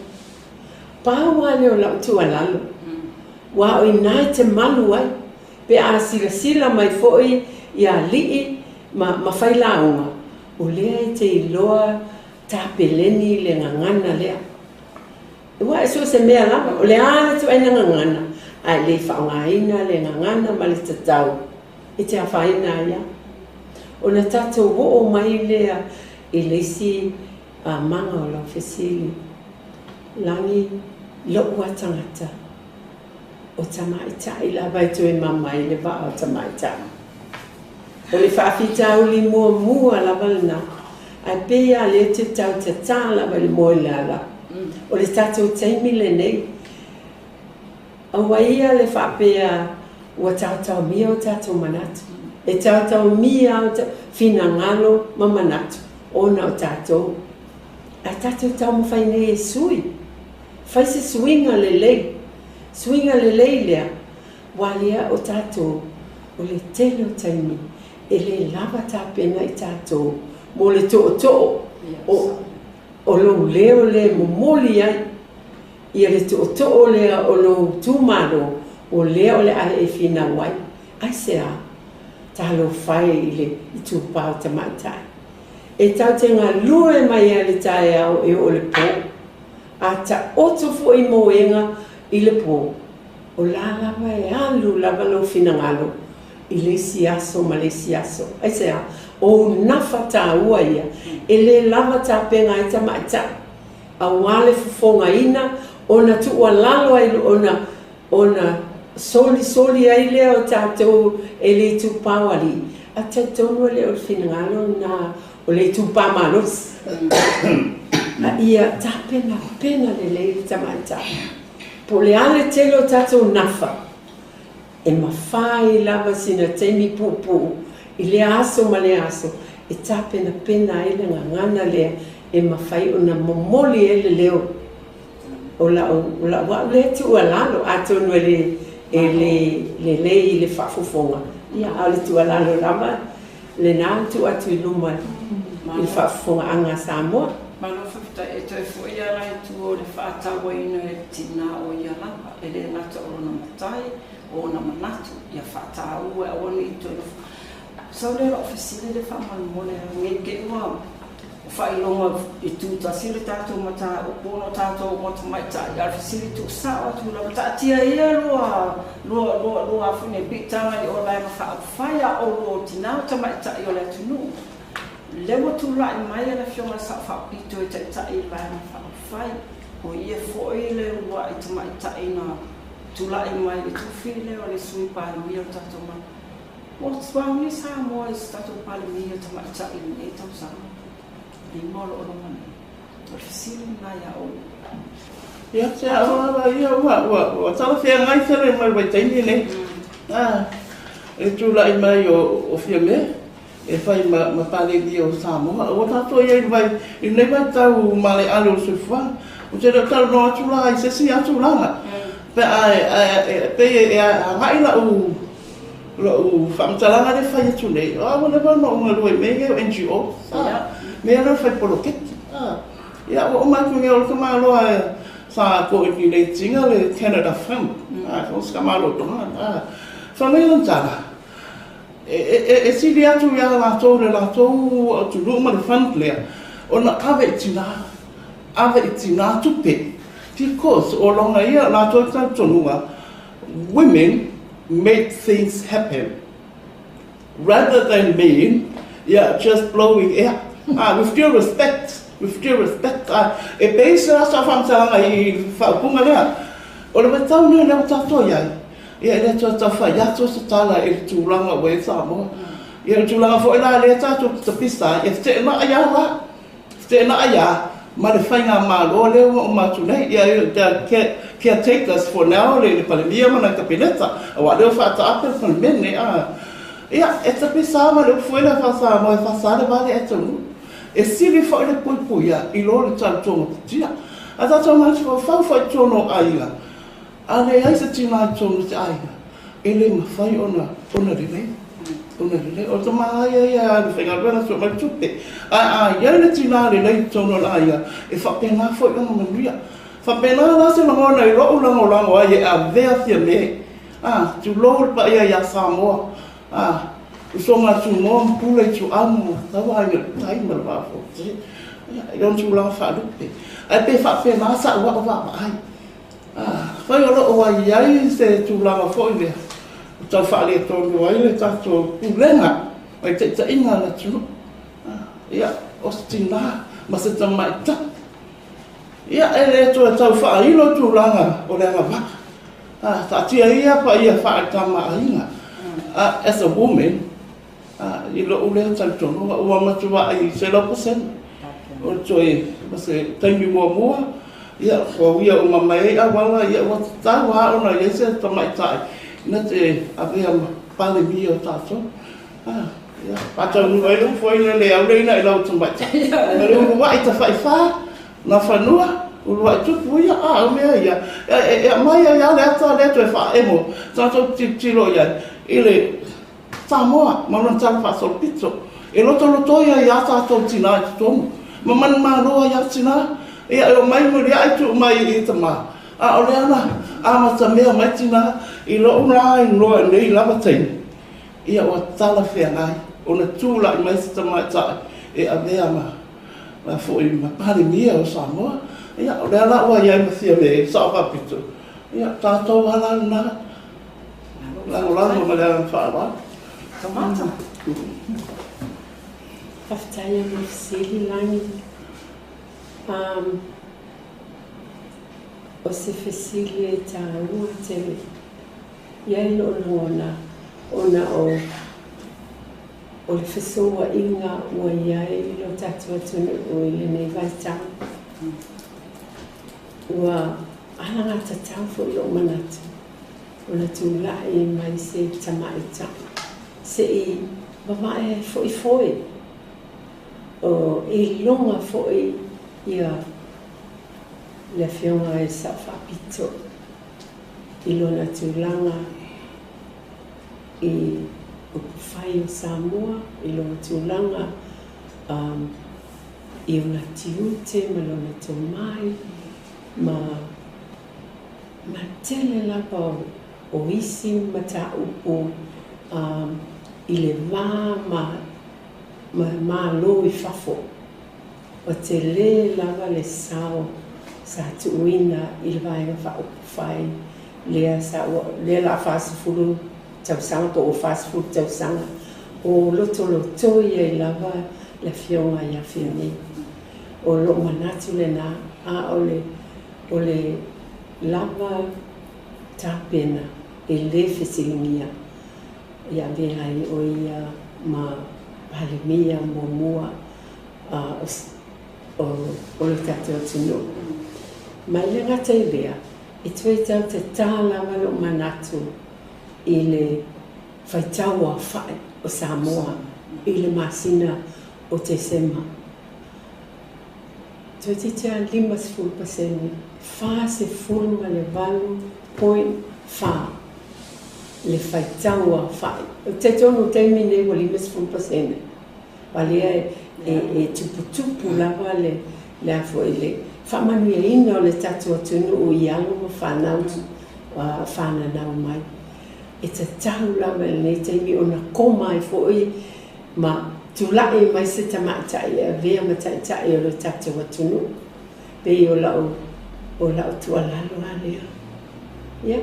[SPEAKER 2] Pau lava lea o lau tuualalo, ua o i ina e te malu ai, pe a silasila mai foi i alii ma ma failauga, o lea e te iloa tapeleni le gagana lea. Aua e so o se mea lava, o le a le ituaiga gagana, a e le faaaogaina le gagana ma le tatau, e te afaina ai lava. Ona tatou oo mai lea i le isi maga o lau fesili, Lagi, lou a tagata, o tamaitai lava e toe mama ai le vaa o tamaitai. O le faafitauli muamua lava lena, ae pei lava lea te tau tatā lava i le moe lala. O le tatou taimi lenei. Aua ia le faapea ua taotaomia o tatou manatu. E taotaomia o finagalo ma manatu ona o tatou. Ae tatou taumafai nei e sui. Fai se suiga lelei. Suiga lelei lea, aua lea o tatou o le tele o taimi e le lava tapena i tatou mo le tootoo o lou leo lea e momoli ai ia le tootoo lea o lou itumalo o lea o le a e finau ai. Aisea? Talofa e i le itupa o tamaitai. E tatou te galue mai lava i le taeao e oo i le po. A taoto foi moega i le po, o la lava e alu lava lou finagalo i le isi aso ma le isi aso. Aisea? O ou nafa taua ia, e le lava tapena ai tamaitai, aua le fofogaina ona tuualalo ai ona ona solisoli ai lea o tatou e le itupa o alii, a talitonu e le o le finagalo lena o le itupa malosi. A ia tapenapena lelei le tamaitai. Po o le a le tele o tatou nafa, e mafai lava sina taimi puupuu i lea aso ma lea aso e tapenapena ai le gagana lea e mafai ona momoli ai le leo o lau o lau au lea tuualalo, atonu e le e le lelei i le faafofoga, ia a o le tuualalo lava lena e tuu atu i luma i le faafofogaaga a Samoa.
[SPEAKER 1] Malo faafetai. E toe foi lava la i tua o le faatauaina e le tina o ia lava, e le gata o lona matai, o ona manatu, ia faataua e aua ne i toe nofo. Sau lea lau fesili lea faamolemole lava, ne i te i ua O faailoga i tutasi le tatou mataupu ona o tatou o tamaitai, a o le fesili tuusao atu lava, taatia ia lua, lua, lua, lua afu nei piitaga i o Vaega Faaupufai a o oulua o tina o tamaitai o le atunuu. Lea ua tulai mai le Afioga i le Sao Faapito e taitai i le Vaega Faaupufai, o ia foi le uluai tamaitai na tulai mai i le tufi lea o le Sui Palemia o le tatou Malo. Ua tuauni Samoa i se tatou Palemia tamaitai i lenei tausaga lima o lo o loma nei. O le fesili lena ia oulua.
[SPEAKER 3] Ia te au lava ia ua talafeagai tele mai le vaitaimi lenei i le tulai mai o Fiame e fai ma Palemia o Samoa. Ua tatou i ai i lenei vaitau maaleale o le soifuaga. Ou te le o talanoa atu la i se isi lava tulaga, pe a e pei e agai lau Lou faamatalaga lea e fai atu nei, o au ua leva ona ou galue i mea ia o NGOs, mea lea o le fai poloketi. Ia ua uma atu nei o le tamaloa sa coordinate ina le Canada Fund, o se tamaloa toga. Fai mai lana tala, e sili atu ia latou le latou atunuu ma le fund lea ona ave i tina, ave i tina tupe because o lona ia latou talitonuga women make things happen rather than men yeah just blowing air ah with due respect with due respect ah e pei se asa faamatalaga i faaupuga lea o le vaitau lea lea ua tatou i ai ia e le toe tau fai atu se tala i le tulaga ua i ai Samoa ia le tulaga foi la lea tatou te tapisa ai e feteenai lava la Feteenai a ma le faigamalo lea ua uma atu nei. Ia, the caretakers for now, le Palemia ma lana Kapeneta, aua o lea ua faataape le Palemene, a. Ia, e tapisa lava ma le upu foi lea faa-Samoa, e faasa le vale ae taunuu. E sili foi le puipuia i lo le tautogapitia. A tatou mafaufau foi i totonu o aiga, A leai se tina i totonu o se aiga, e le mafai ona ona lelei, ona lelei. O le tama lava ia ia e alu e faigaluega sue mai le tupe. Ae a i ai le tina lelei i totonu o le aiga, e faapena foi ona manuia. E faapena la se lagona i lou lagolago ai e avea Fiame, a, tulou le paia ia Samoa, a, usoga a Tumua ma Pule Ituau ma Mataua, Aiga i le Tai ma le Vaa o Fonoti, ia, i ona tulaga faalupe. Ae pe faapena sau au vaavaai. Afai o lo o ua i ai se tulaga foi lea e tau faaletonu ai le tatou pulega ma le taitaiga a le atunuu, ia, o se tina ma se tamaitai, ia, e le toe tau faailo tulaga o le agavaa. Taatia ia paia faale-tamaaiga. As a woman, I lou lea talitonuga, ua matuai 100% o le toe, o se taimi muamua. Ia, ua uia uma mai ai auala, ia ua tatau lava ona i ai se tamaitai na te avea ma Palemia o tatou. A, ia, faataunuu ai le upu foi lele, e aule ina i lau tamaitai. Ma le uluai tafaifa, Nafanua, uluai tupu ia, a o mea ia, e aumai ai lava le ata lea toe faaemo tatou te tilotilo i ai i le Samoa ma lona tala faasolopito. E lotolotoi ai lava tatou tina i totonu, ma manumalo ai lava tina, ia e omai muliai tuu mai i tama, a o lea na amatamea mai tina i lou la iloa i lenei lava taimi, ia ua talafeagai ona tulai mai se tamaitai e avea ma la foi ma Palemia o Samoa. Ia, o lea la ua i ai ma Fiame Sao Faapito, ia, o tatou lava la lena. Lagolago ma le agaga faaaloalo.
[SPEAKER 1] Tomata.
[SPEAKER 2] Faafetai mo le fesili, Lani. O se fesili e taua tele i ai lou lagona ona o O le fesouaiga ua i ai lo tatou atunuu i lenei vaitau, ua alagatatau foi lou manatu ona tulai mai se tamaitai se i vavae ai foi foe, o iloga foi ia le Afioga i le Sao Faapito i lona tulaga i upufai o Samoa i lona tulaga i ona tiute ma lona tomai ma ma tele lava o isi mataupu i le va ma ma Malo i fafo. Ua tele lava le sao sa tuuina i le Vaega Faaupufai lea sa ua lea la 40 tausaga po ua 40 tausaga o lotolotoi ai lava le Afioga ia Fiame. O lou manatu lena, a o le o le lava tapena e le fesiligia ia avea ai o ia ma Palemia muamua o le tatou atunuu. Ma e le gata i lea, e toe tau tatā lava lou manatu i le faitau aofai o Samoa i le masina o Tesema. Toeitiiti lava 50%, 48.4 le faitau aofai. Ou te talitonu i le taimi lenei ua 50%. A lea e tuputupu lava le le a foi le faamanuiaina o le tatou atunuu i alo ma fanau fananau mai. E tatau lava i lenei taimi ona koma ai foi ma tulai mai se tamaitai e avea ma taitai o le tatou atunuu. Pei o lau o lau tuualalo lava lea. Ia.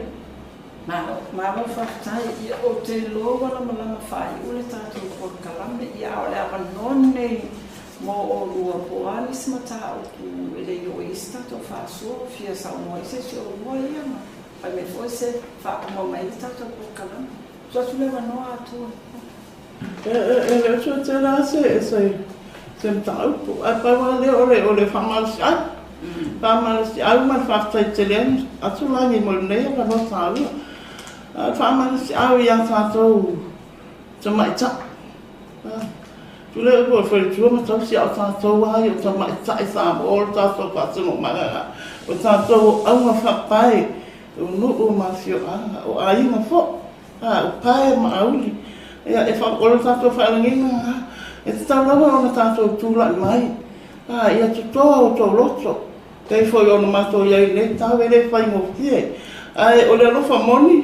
[SPEAKER 1] Malo, malo faafetai. Ia, ou te iloa ua lamalama faaiu le tatou polokalame, ia, a o le avanoa lenei mo oulua po o a nisi mataupu e le i oo i ai se tatou faasoa o fia saunoa ai se isi o oulua ia ma fai mai foi se faauma mai ai le tatou polokalame. Tuu atu le avanoa Atua.
[SPEAKER 3] E le o toe tele lava se mataupu, ae pau lava lea o le faamalosiau. Faamalosiau ma le faafetai tele atu Lagi mo lenei avanoa taua. A o le faamalosiau ia tatou tamaitai. Tulai atu e faletua ma tausi a o tatou lava ia o tamaitai Samoa o le tatou faasinomaga lena. O tatou o auga faapae o nuu ma afioaga, o aiga foi. A, o pae ma auli. Ia, e fa, o le tatou faalagiga lena, e tatau lava ona tatou tulai mai, a, ia totoa outou loto, pei foi ona matou i ai i lenei tau, e le faigofie. Ae o le alofa moni,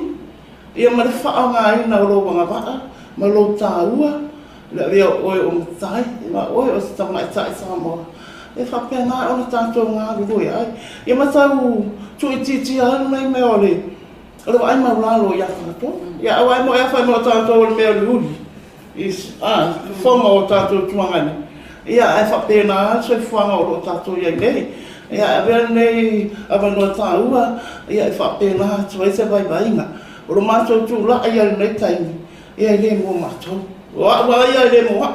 [SPEAKER 3] ia ma le faaaogaina o lou agavaa ma lou taua, le avea o oe o matai, ma oe o se tamaitai Samoa, e faapena ona tatou galulue ai. Ia ma tau tuuitiitia ai lenei mea o le O le vaai maulalo ia tatou. Ia aua e moe a fai mai o tatou o le mea uliuli i fofoga o tatou tuagani. Ia ae faapena lava le soifuaga o lo o tatou i ai nei. Ia ae avea lenei avanoa taua ia e faapena atu ai se vaivaiga. O lo matou tulai i lenei taimi, ia e le mo matou. O au lava ia e le mo au.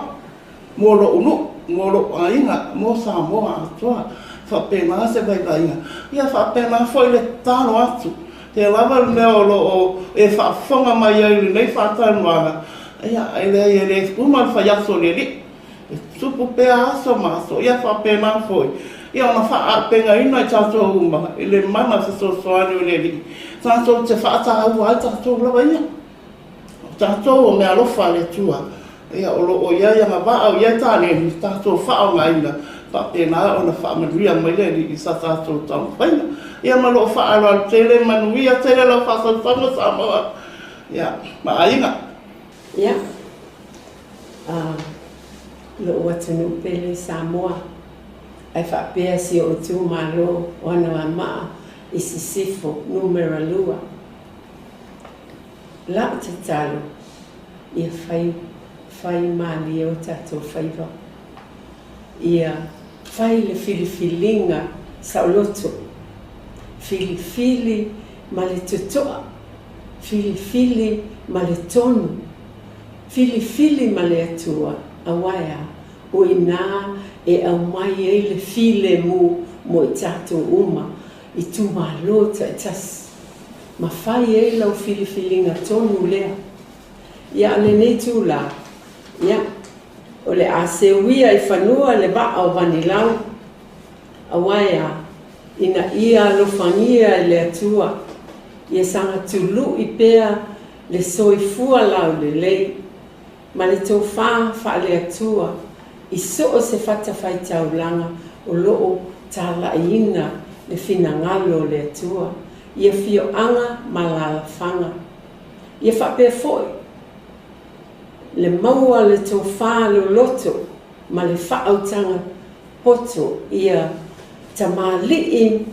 [SPEAKER 3] Mo lou nuu, mo lou aiga, mo Samoa atoa. Faapena se vaivaiga. Ia faapena foi le tatalo atu. Te lava le mea o lo o e faafofoga mai ai i lenei faatalanoaga, ia, e leai e le uma le fai aso o le Alii. E tupu pea aso ma aso, ia faapena foi, ia ona faaauupegaina i tatou uma i le mana fesoasoani o le Alii, tatou te faataua ai tatou lava ia. O tatou o meaalofa a le Atua, ia o lo o i ai agavaa o i ai taleni tatou faaaogaina, faapena ona faamanuia mai le Alii i sa tatou taumafaiga. Ia ma lou faaaloalo tele, manuia tele lau faasausauga Samoa, ia, ma aiga.
[SPEAKER 2] Ia, lou atunuu pele Samoa, ae faapea si ou itumalo o Anoamaa i Sisifo numera 2. Lau tatalo, ia fai, fai malie o tatou faiva. Ia fai le filifiliga saoloto. Filifili ma le totoa. Filifili ma le tonu. Filifili ma le Atua, aua e a? O i ina e aumai ai le filemu mo i tatou uma, itumalo taitasi. Ma fai ai lau filifiliga tonu lea. Ia, o lenei itulā, ia, o le a seuia i fanua le vaa o Vanilau, aua e a? Ina ia alofagia e le Atua, ia saga tului pea le soifua laulelei ma le tofa faale-Atua i so o se fatafaitaulaga o lo o talaiina le finagalo o le Atua i afioaga ma alaalafaga. Ia faapea foi le maua le tofa loloto ma le faautaga poto ia tamalii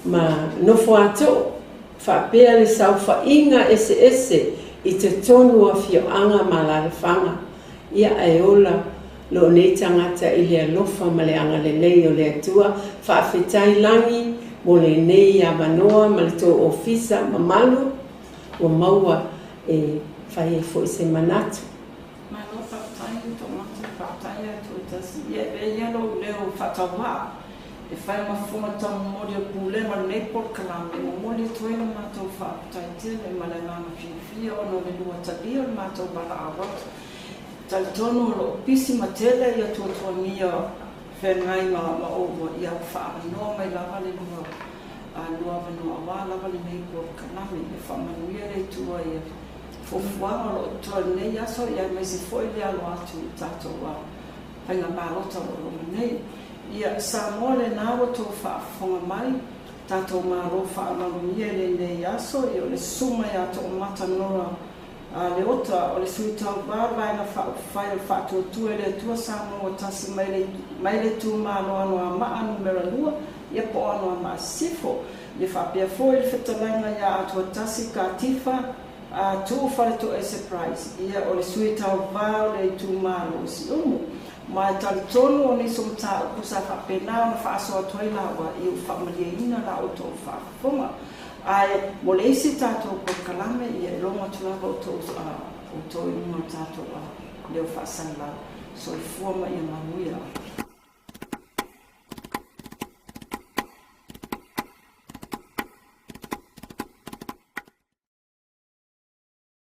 [SPEAKER 2] ma nofoatoo faapea le saofaiga eseese i totonu o afioaga ma alaalafaga, ia ae ola lou nei tagata i le alofa ma le agalelei o le Atua. Faafetai Lagi mo lenei avanoa ma le tou ofisa mamalu ua maua e fai ai foi se manatu.
[SPEAKER 1] Malo faafetai Toomata, faafetai ia Tuatasi. Ia e avea ia lou leo faatauvaa e fai ma fofoga taumomoli o Pulega o lenei polokalame e momoli atu ai le matou faafetai tele ma le agaga fiafia ona o le lua talia o le matou valaau atu. Talitonu o lo o pisi ma tele ia tuatuagia feagai ma ma oua ia ua faaavanoa mai lava le lua lua avanoa aua lava lenei polokalame. Ia faamanuia le Atua ia fuafuaga o lo o totoe i lenei aso ia aemaise foi le alo atu i tatou faiga palota o lo o loma nei. Ia Samoa lena ua tou faafofoga mai, tatou Malo faaaloalogia i lenei aso, ia o le Susuga ia Toomata Nora Leota, o le Sui Tauva o le Vaega Faaupufai o le Faatuatua i le Atua Samoa ua Tasi mai le mai le Itumalo Anoamaa Numera 2, ia po o Anoamaa Sisifo. Ia faapea foi le fetalaiga ia Atuatasi Katifa A Tuu Faletoese Price, ia o le Sui Tauva o le Itumalo o Siumu. Ma e talitonu o nisi o mataupu sa faapena ona faasoa atu ai laua ia ua faamalieina la outou faafofoga. Ae mo le isi tatou polokalame, ia e logo atu lava outou, outou i luga o tatou leo faasalalau. Soifua ma ia manuia.